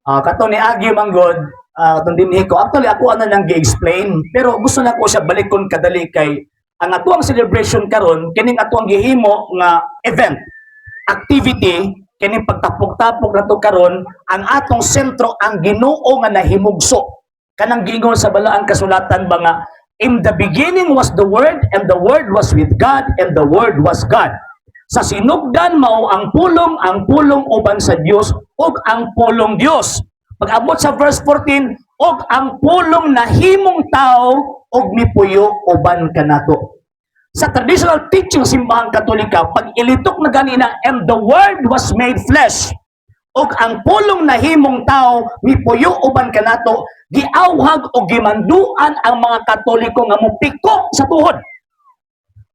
Ah, kato ni Agi manggod, katong dinhi ko. Actually, ako ano nang gi-explain, pero gusto na ko siya balikon kadali kay ang atuang celebration karon, kining atuang gihimo nga event, activity, kining pagtapok-tapok nato karon, ang atong sentro ang Ginoo nga nahimugso. Kanang giingon sa Balaang Kasulatan ba nga, "In the beginning was the Word, and the Word was with God, and the Word was God." Sa sinugdan mao ang Pulong uban sa Dios ug ang Pulong Dios. Pag-abot sa verse 14, ug ang Pulong nahimong tao ug mipuyo uban kanato. Sa traditional teaching sa Simbahang Katolika, pag ilitok na ganina, "And the Word was made flesh," ug ang Pulong nahimong tao mipuyo uban kanato, giawhag o gimanduan ang mga Katoliko nga mopiko sa tuhod.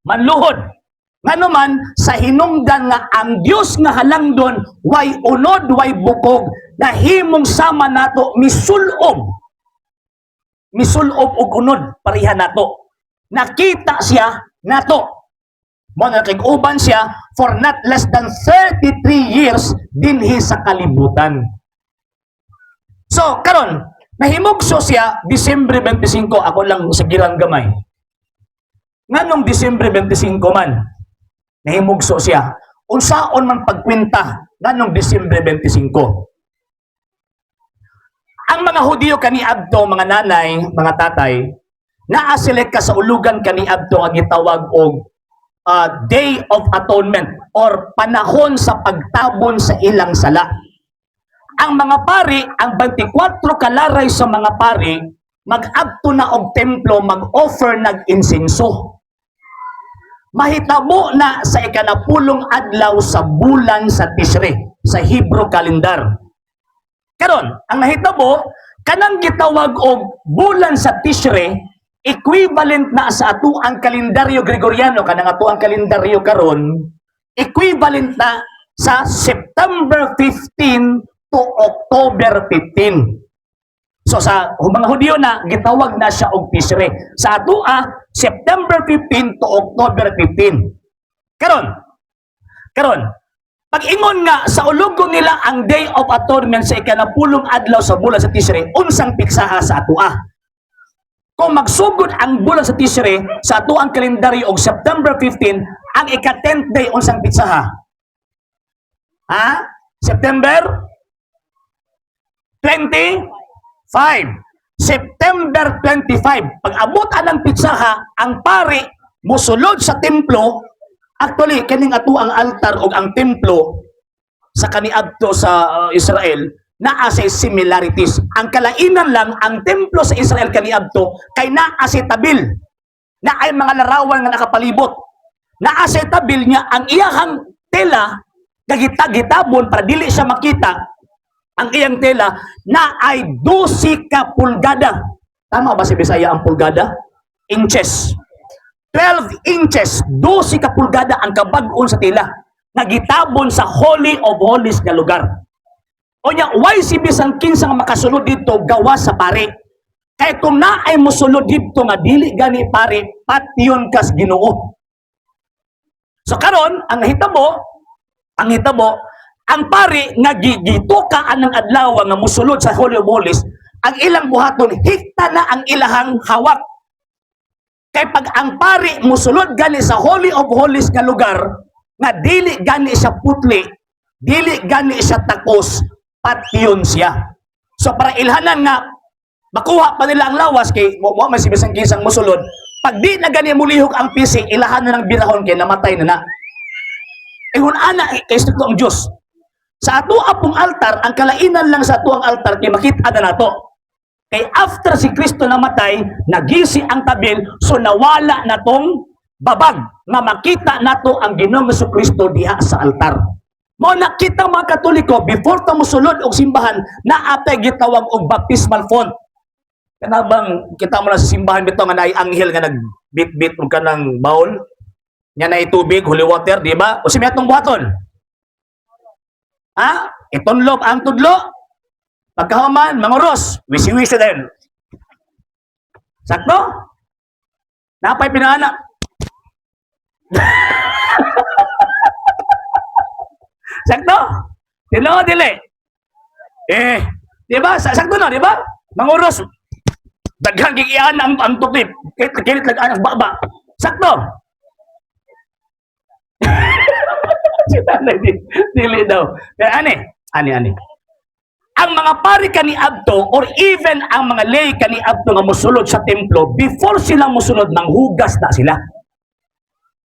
Manluhod. Ngano man sa hinungdan nga ang Dios nga halangdon, way unod, way bukog, nahimong sama nato, misulob. Misulob og unod pareha nato. Nakita siya nato. Mo na uban siya for not less than 33 years dinhi sa kalibutan. So, karon, nahimugso siya Disyembre 25, ako lang sa girang gamay. Nganong Disyembre 25 man nahimugso siya? Unsaon man pagkwenta nganong Disyembre 25? Ang mga Hudiyo kaniadto, mga nanay, mga tatay, naa sila kasaulugan kaniadto nga gitawag og Day of Atonement or panahon sa pagtabon sa ilang sala. Ang mga pari, ang 24 kalaray sa mga pari, mag-adto na og templo, mag-offer nag insenso. Mahitabo na sa ikanapulong adlaw sa bulan sa Tishri, sa Hebrew calendar. Karon, ang nahitabo, kanang gitawag og bulan sa Tishri, equivalent na sa atuang kalendaryo Gregoriano, kanang atuang kalendaryo karon, equivalent na sa September 15 to October 15. So sa mga Hudyo na, gitawag na siya og Tishri. Sa atoa, September 15 to October 15. Karon, pag-ingon nga sa ulugon nila ang Day of Atonement sa ikanapulong adlaw sa bulan sa Tishri, unsang petsaha sa atoa? Kung magsugod ang bulan sa Tishri sa atoang kalendaryo og September 15, ang ika-10th day, unsang petsaha? Ha? September 25. September 25. Pag abot anang petsaha, ang pari musulod sa templo. Actually, kining ato ang altar og ang templo sa kaniadto sa Israel naa say similarities. Ang kalainan lang, ang templo sa Israel kaniadto kay naa say tabil. Naay mga larawan nga nakapalibot. Naa say tabil niya, ang iyahang tela gagita-gitabon para dili siya makita. Ang iyang tela na ay 12 ka pulgada. Tama ba si Bisaya ang pulgada? Inches. 12 inches, 12 ka pulgada ang kabag-on sa tela nga gitabon sa Holy of Holies nga lugar. O nya, why si bisan kinsa nga makasulod dito gawas sa pari? Kay kung naay mosulod dito nga dili gani pari, patyon kas Ginoo. So karon, ang hitabo, ang pari nga gituka anang adlaw nga mosulod sa Holy of Holies, ang ilang buhaton, hikta na ang ilahang hawak. Kay pag ang pari musulod gani sa Holy of Holies nga lugar, nga dili gani siya putli, dili gani siya takos, patyon siya. So para ilhanan nga makuha pa nila ang lawas kay mo mo man si bisan kinsang musulod, pag di na gani mulihok ang pisi, ilahan na ng birahon kay namatay na na. Ingon ana kay istrikto ang Dios. Sa ato apong altar, ang kalainan lang sa ato ang altar kay makita na nato. Kay after si Kristo namatay, nagisi ang tabil, so nawala na tong babag nga makita nato ang Ginoong Kristo diha sa altar. Mao na kita mga Katoliko, before ta mosulod og simbahan, naa tay gitawag og baptismal font. Kana bang kita mo na sa simbahan bitaw nga naay anghel nga nagbit-bit og kanang bowl nya naay tubig, holy water, di ba? O si atong buhaton? Ha? Itunlob ang tudlo. Pagkahuman, manguros, wisi-wisi din. Sakto? Napay pinaanak. Sakto? Tinuod dili. Eh, di ba? Sakto na, di ba? Manguros, daghan gigian ang tuklip. Kilit lang ang baba. Sakto. Si nanay, dili daw. Pero ani, ani, ani. Ang mga pari kaniadto or even ang mga lay kaniadto nga mosulod sa templo, before sila mosulod, manghugas na sila.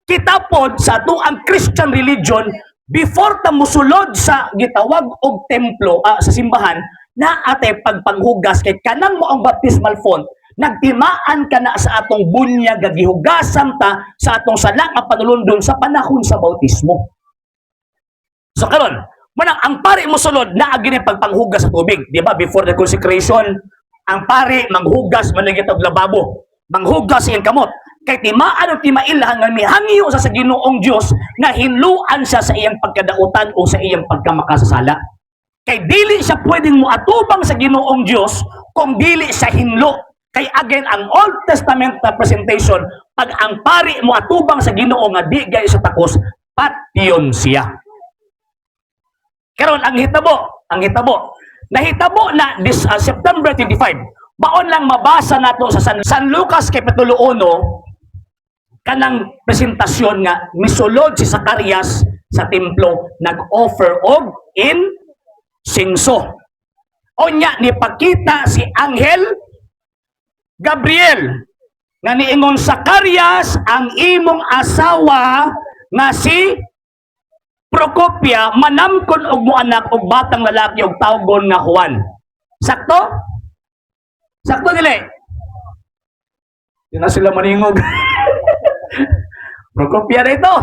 Kita pod sa ang Christian religion, before ta mosulod sa gitawag og templo, sa simbahan, naa tay pagpanghugas kay kanang mo ang baptismal font, nagtimaan ka na sa atong bunyag, gihugasan ta sa atong sala nga panulundon sa panahon sa bautismo. So karon, manang ang pari mosulod naa gini pagpanghugas sa tubig, di ba? Before the consecration, ang pari manghugas man og lababo, manghugas iyang kamot. Kay timaan og timailhan nga mihangyo sa Ginoong Dios nga hinluan siya sa iyang pagkadautan o sa iyang pagkamakasasala. Kay dili siya pwedeng moatubang sa Ginoong Dios kung dili siya hinlo. Kay again, ang Old Testament na presentation, pag ang pari moatubang sa Ginoo nga di gay sa takos, patyon siya. Karon ang hitabo, nahitabo na this September 25. Maon lang mabasa nato sa San Lucas Kapitulo 1 kanang presentasyon nga misulod si Zacarias sa templo, nag-offer og insenso. Unya nipakita si Anghel Gabriel nga niingon, "Zacarias, ang imong asawa nga si Procopia manamkon og moanak og batang lalaki og tawgon nga Juan." Sakto? Sakto dili? Di na sila maningog. Procopia na ito.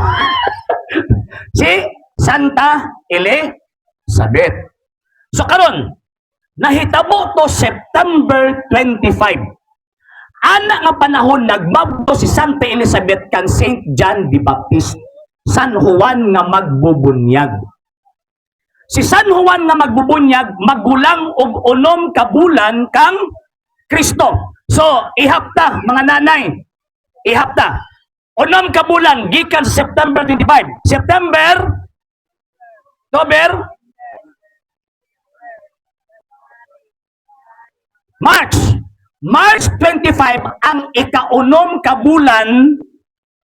Si Santa Elizabeth. So karon, nahitabo to September 25. Ana nga panahon nagmabdo si Santa Elizabeth kan Saint John the Baptist. San Juan nga magbubunyag. Si San Juan nga magbubunyag magulang og 6 ka bulan kang Kristo. So, ihapta mga nanay. Ihapta. 6 ka bulan gikan sa September 25. September, October, March. March 25 ang ikaunom ka bulan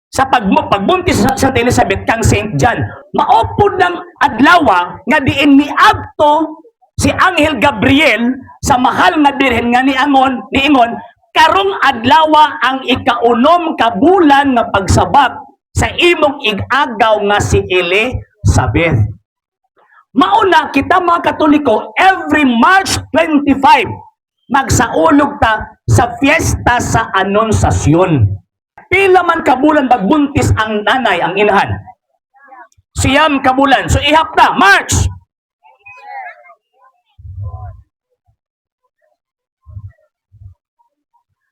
sa pagbuntis sa Santa Elizabeth kang Saint John. Mao pod ng adlawa nga diin miadto si Anghel Gabriel sa mahal nga birhen nga niingon, "Karong adlawa ang ikaunom ka bulan nga pagsabak sa imong ig-agaw nga si Elizabeth." Mauna kita mga Katoliko, every March 25 magsaulog ta sa fiesta sa Anunsasyon. Pila man ka bulan magbuntis ang nanay, ang inahan? 9 ka bulan. So ihap na, March.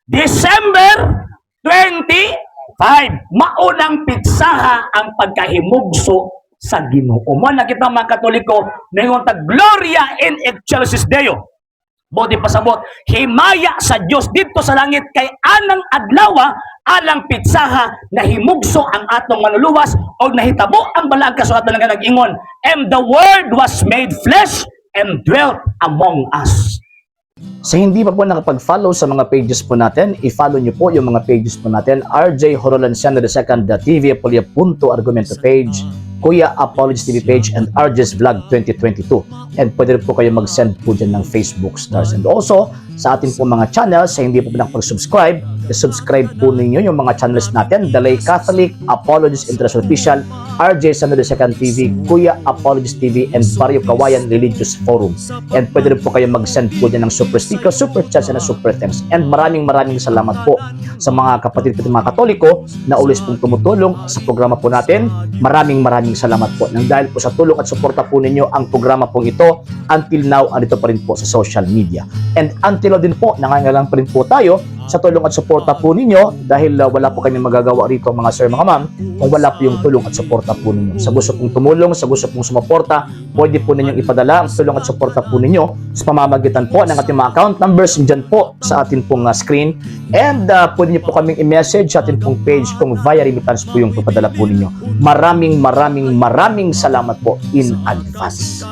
December 25, maunang pitsaha ang pagkahimugso sa Ginoo. Mo na kita mga Katoliko, ningon ta "Gloria in excelsis Deo." Bodi pasabot, himaya sa Dios didto sa langit kay anang adlawa alang pitsaha nahimugso ang atong manluluwas o nahitabo ang balaang kasulatan nga nag-ingon, "And the Word was made flesh and dwelt among us." Sa hindi pa po nakapag-follow sa mga pages po natin, i-follow nyo po yung mga pages po natin. RJ Horolanciano II, TV Apolia Punto Argumento page, Kuya Apologies TV page, and RJ's Vlog 2022. And pwede rin po kayo mag-send po dyan ng Facebook stars. And also, sa atin po mga channels, sa hindi po nakapag-subscribe, i-subscribe po ninyo yung mga channels natin: The Lay Catholic, Apologies International Official, RJ Sano II TV, Kuya Apologies TV, and Barrio Kawayan Religious Forum. And pwede rin po kayo mag-send po dyan ng super sticker, super chats, and super thanks. And maraming maraming salamat po sa mga kapatid ko mga Katoliko na always pong tumutulong sa programa po natin. Maraming maraming salamat po. Nang dahil po sa tulong at suporta po ninyo ang programa pong ito, until now, andito pa rin po sa social media. And until now din po, nangangailangan pa rin po tayo sa tulong at suporta po ninyo dahil wala po kami magagawa rito, mga sir, mga ma'am, kung wala po yung tulong at suporta po ninyo. Sa gusto pong tumulong, sa gusto pong sumuporta, pwede po ninyong ipadala ang tulong at suporta po ninyo sa pamamagitan po ng ating mga account numbers dyan po sa atin pong screen. And pwede niyo po kaming i-message sa atin pong page kung via remittance po yung papadala po ninyo. Maraming maraming maraming salamat po in advance.